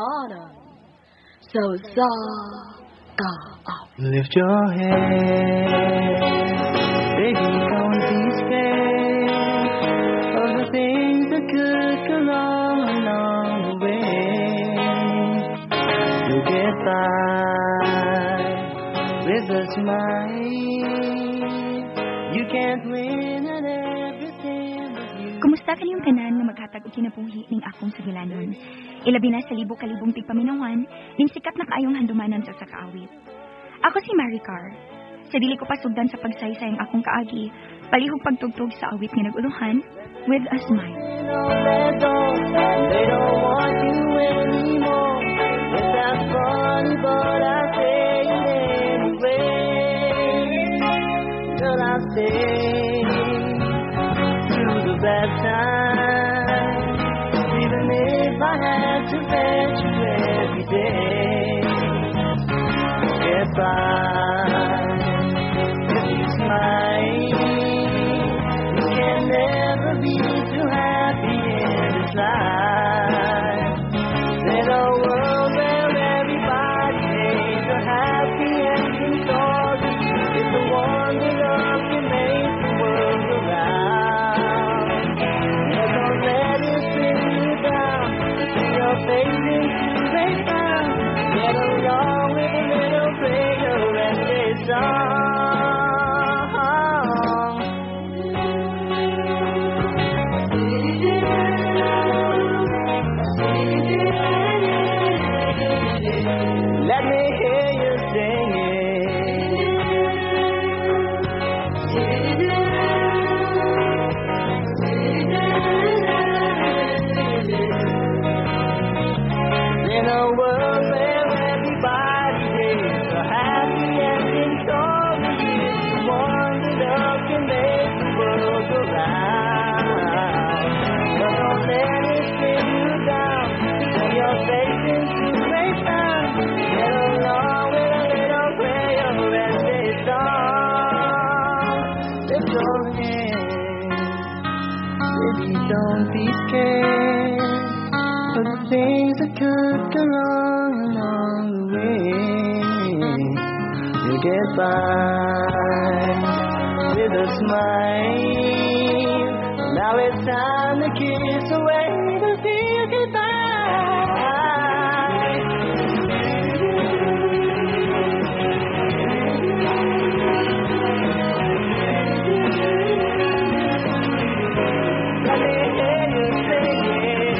Handumanan sa usa ka awit. Lift your head, baby, don't be scared of the things that could go wrong along the way. You'll get by with a smile. You can't win at everything, but you. Kumusta kaniyong tanan nga maghatag og kinabuhi ning akong sugilanon? Ilabi na sa libo-kalibong tigpaminawan ning sikat na kaayong handumanan sa sakaawit. Ako si Maricar. Sa dili ko pasugdan sa pagsaysay ang akong kaagi, palihog pagtugtog sa awit nga nag-uluhan with a smile. They don't want you anymore. It's that funny, but I say it anyway. Girl, I stay through the bad times, even if I had to fetch you every day. Get by if you smile. You can never be too happy in this life. In a world where everybody hates a happy ending story, it's the one that love can make the world go round. Yeah, don't let it bring you down. See your face into a frown. Get along with a little prayer and a song. Let me hear you sing it. In a world where everybody hates a happy ending story, it's the one that love can make the world go round. But don't let it bring you down. Turn your face into a frown. Get along with a little prayer and a song. Lift your head, baby, don't be scared of the things that could go wrong along the way. You'll get by with a smile. Now it's time to kiss away the tears goodbye. Let me hear you sing it.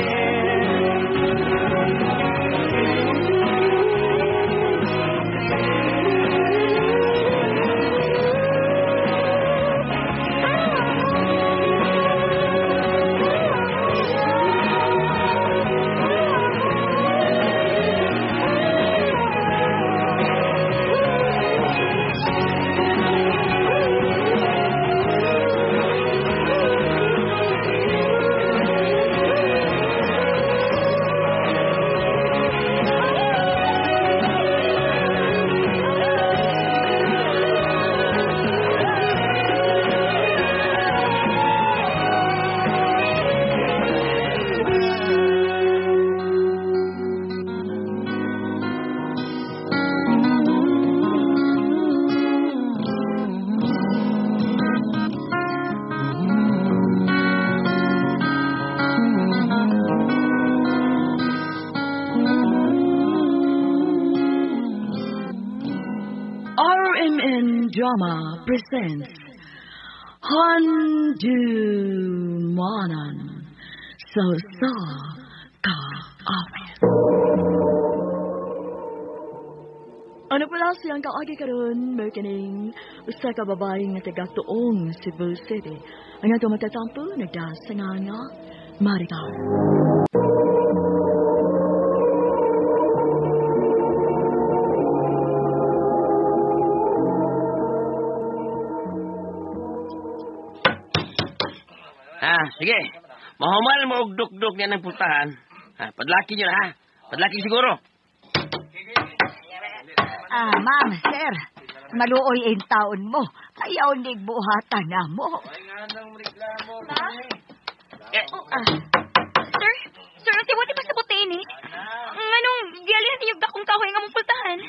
RMN Drama presents Handumanan sa usa ka awit. Ano pala siyang kaagi karon mao kining usa ka babae nga taga tuong Cebu City. Ang atong matatampo nagdasa nga nga Maricar. Ah, sige. Mahumal mo og dukduk niya ng pultahan. Ah, padlaki niyo na ha. Padlaki siguro. Ah, ma'am, sir. Maluoy ang taon mo. Ayaw nigbuhatan na mo. Eh, Sir, sir, ang tiwati pa sa bote ni. Nganong gialihan ninyo dakong kahoy nga mong pultahan?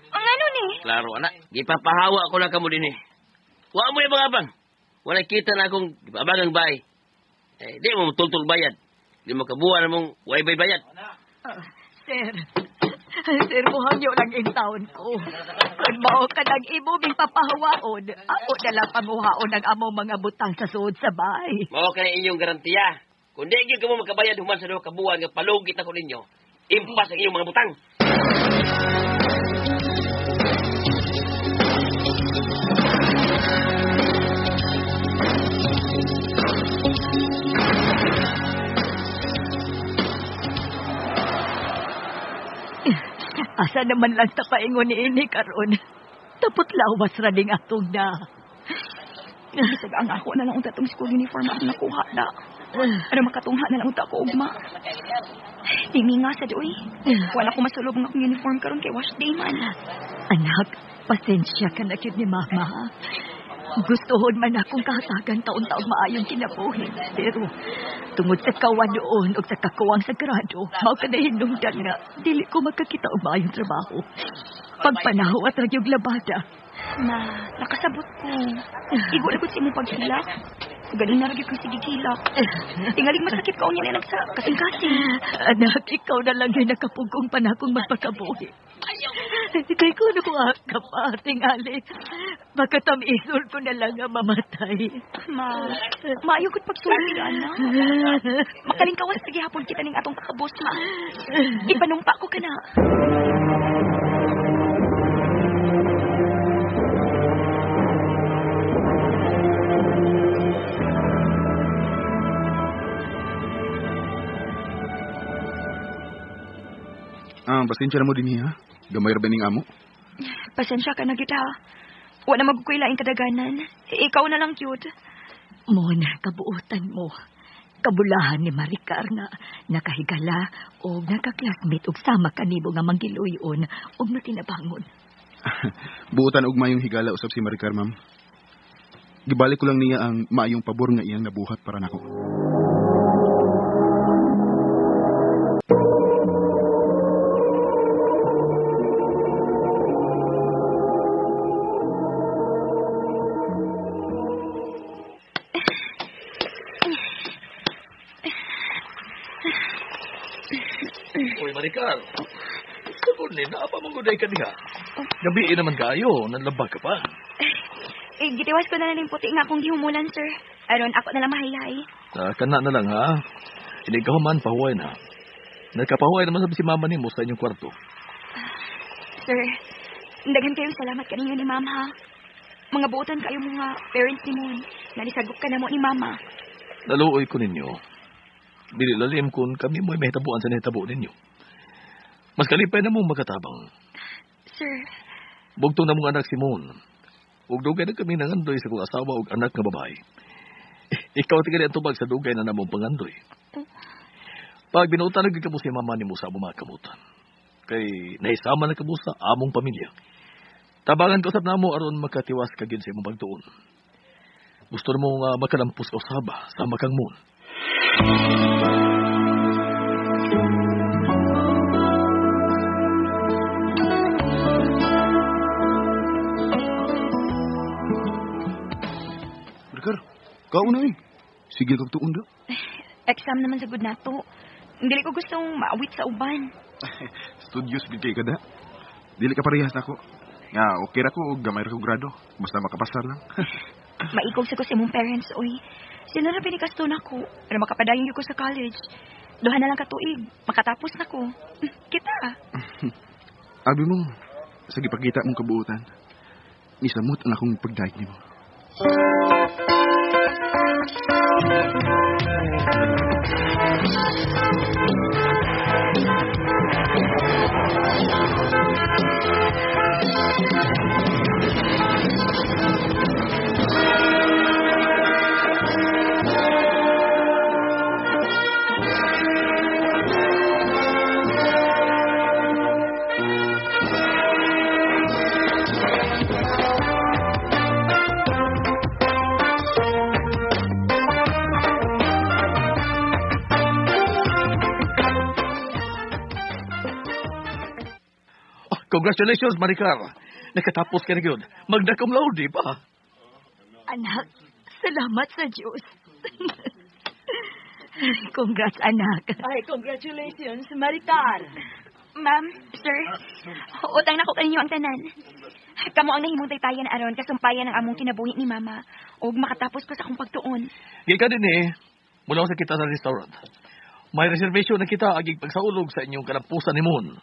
Ang ano ni? Klaro, anak. Gipapahawa ko lang kamo din eh. Wa mo yung mga abang. Wala kita na akong gipabagang bahay. Eh, di mo tultul bayad. Di mo kabuhan na mong way bayad. Sir, sir, muhangyo lang in taon ko. Kung mao ka ng imo ming papahawaon, ako na lang pamuhaon ang among mga butang sa suod sa bahay. Mao ka na inyong garantiya. Kung di gyud kamo makabayad human sa duha ka buwan nga palugit ako ninyo, impas ang inyong mga butang. Asa naman lang sa paingon ni ini karon. Tapot lawas ra ning atong na. Bisag ang ako na lang unta tong school uniform akong nakuha na. Ano makatungha na lang unta ko ugma. Timi nga sa doy. Wala ko masulob ang akong uniform karon kay wash day man. Anak, pasensya ka na gyud ni mama. Gustohon man akong kahatagan taon-taon maayong kinabuhi. Pero tungod sa kawanoon o sa kakuwang sa grado, mao ka na hinungdan nga dili ko magkakita og maayong trabaho. Pagpanaw at ragyog labada. Ma, nakasabot ko. Igo na gud sa imong paghilak. Galing na ra gyud ko sige hilak. Tingalig masakit ka unya na sa kasing-kasing. Anak, ikaw na lang yung nakapugong panakong magpakabuhi. Kay ko na kung ka pa, tingali. Baka tamisol ko na lang ang mamatay. Ma, maayo gud pagsulti ana. Makalingkawas lagi hapon kita ning atong kakabos, ma. Ipanumpa ko ka na. Ah, pasensya na mo din ha. Gamay ra ba ning amo? Pasensya ka na gyud ha. Wa na magkuy laing kadaganan. Ikaw na lang cute. Mon, kabuotan mo. Kabulahan ni Maricar nga nakahigala o nakaklasmate og sama kanimo nga manggiluyon og matinabangon. Buotan og mayong higala usab si Maricar, ma'am. Gibalik ko lang niya ang maayong pabor nga iyang nabuhat para nako. Uy, Maricar. Sabon ni, naapa mong guday ka diha. Gabi naman kayo, nanlabag ka pa. Eh, gitiwas ko na lang yung puti nga akong gihumulan, sir. Aron, ako na lang mahilahi. Kana na lang, ha? Hindi ka man, pahuway na. Nagkapahuway naman sabi si mama nimo sa inyong kwarto. Sir, daghan kayong salamat kaninyo ni ma'am, ha? Mga buotan kayo mga parents ni Moon. Nalisagop ka na mo ni mama. Naluoy ko ninyo. Dili lalim kung kami mo'y mahitabuan sa nahitabo ninyo. Mas kalipay na mong magkatabang. Sir, Bugtong na mong anak si Moon. Ug dugay na kami nangandoy sa kong asawa ug anak nga babae. Ikaw tingali ang tubag sa dugay na namong pangandoy. Pag binutan na gyud kamo si mama nimo sa among mga kamutan. Kay nahisama na kamo sa among pamilya. Tabangan ka usab namo aron makatiwas ka gyud sa imong pagtuon. Gusto mo nga makalampos ka usaba sama kang Moon. Maricar, kaon na eh. Sige kag tuon da. Exam naman sa good nato. Dili ko gustong maawit sa uban. Studios gid kay kada. Dili ka parehas nako. Nga okay ra ko og gamay ra ko grado. Basta makapasar lang. Maikog sa ko sa imong parents, oy. Sila ra pinikasto nako. Pero makapadayon gyud ko sa college. Duha na lang ka tuig. Makatapos na ko. Kita. Abi mo, sa gipakita mong kabuotan. Nisamot ang akong pagdayeg nimo. Congratulations, Maricar. Nakatapos ka na yun. Magna cum laude pa. Anak, salamat sa Diyos. Congrats, anak. Ay, congratulations, Maricar. Ma'am, sir, utang na ko kaninyo ang tanan. Kamo ang nahimong taytayan aron kasumpayan ang among kinabuhi ni Mama ug makatapos ko sa akong pagtuon. Gikan din eh, mula sa kita sa restaurant. May reservation na kita agig pagsaulog sa inyong kalampusan ni Moon.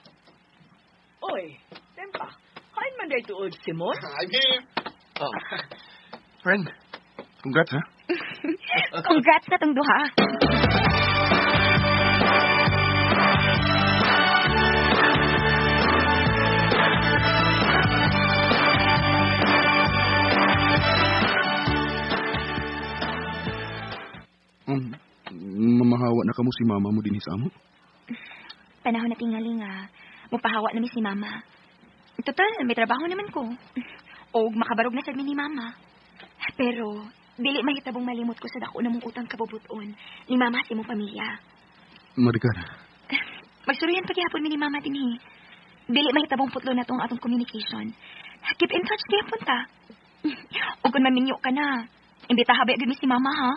Oy, tempa. Hain man day tuod, Simon. I'm here. Oh. Friend, congrats ha. Congrats na tong duha. Mamahawa na kamo si mama mo din sa amo. Panahon na tingali nga, mupahawa na mi si Mama. Total, may trabaho naman ko. Og makabarog na sad mi ni Mama. Pero, dili mahitabong malimot ko sa dako na mong utang kabubuton ni Mama sa imong pamilya. Maricar. Magsuruyan paghihapon mi ni Mama dinhi. Dili mahitabong putlo na tong atong communication. Keep in touch gihapon ta. Og kung maminyo ka na, imbitaha ba gyud mi si Mama ha?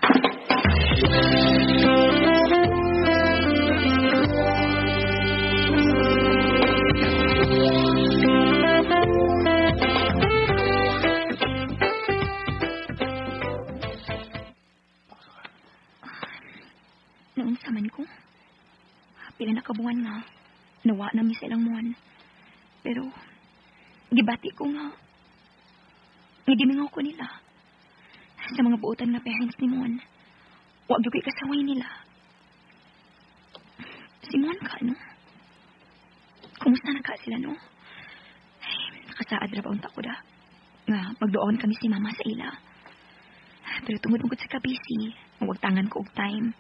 Naunsa man ko. Pila na kabuan nga. Nawa na mi sa ilang muan. Pero, gibati ko nga. Ngidimingaw ko nila. Sa mga buotan nga parents ni Mon. Wa gyud ko'y kasaway nila. Si Mon ka, no? Kumusta na ka sila, no? Ay, nakasaad ra ba unta ko da? Nga, magduon kami si Mama sa ila. Pero tungod mong sa kabisi, mawagtangan ko og time.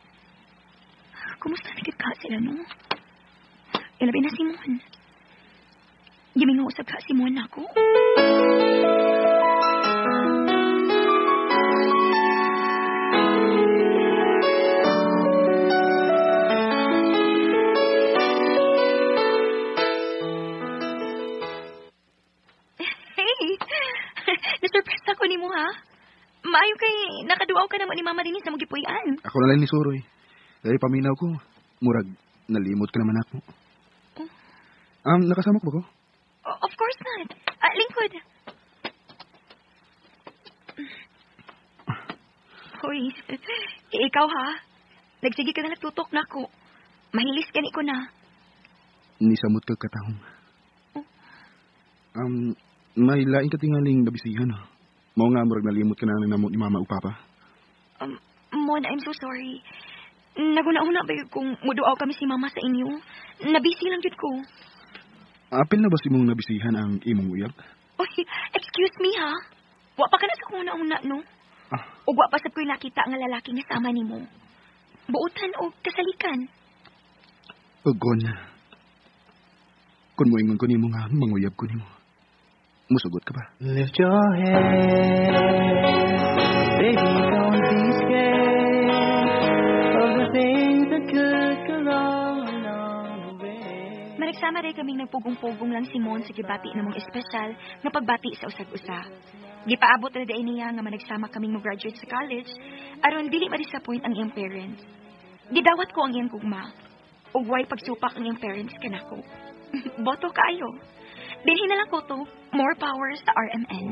Kumusta na gyud ka sila, no? Ilabi na si Mon. Gimingaw usab ka si Mon ako. Hey! Nasurprise ako nimo ha? Maayo kay nakaduaw ka naman ni Mama dinhi sa magipuy-an. Ako na lang ni Suroy. Dahil paminaw ko, murag nalimot ka naman ako. Oh. Nakasama ko ba ko? Of course not. Lingkod. Hoy, ikaw ha? Nagsige ka na nagtutok na ako. Mahilis gani ko na. Nisamot ka katahong. Oh. May laing katingaling nabisihan. Mao nga murag nalimot ka na namo ni Mama ug Papa. Mon, I'm so sorry. Naguna-una ba yun kung muduaw kami si Mama sa inyo? Nabisi lang jud ko. Apil na ba si mong nabisihan ang imong uyab? Oy, excuse me ha? Wa pa ka na sa kuna-una, no? Ah. Ug wa pa sad ko'y nakita nga lalaki nga sama nimo. Buotan o kasalikan. Ugon. Kung moingon ko nimo nga manguyab ko nimo, musugot ka ba? Lift your head, baby, don't be scared of the things that could go wrong along the way. Managsama rin kaming nagpugong-pugong lang si Mon sa gibati namong espesyal nga pagbati sa usag-usa. Gipaabot na dahil niya nga managsama kaming mo-graduate sa college, aron dili ma-disappoint ang iyang parents. Gidawat ko ang iyang gugma. Ugway pagsupak ang iyang parents kanako. Boto kaayo. Dinhi na lang ko to, more power sa RMN.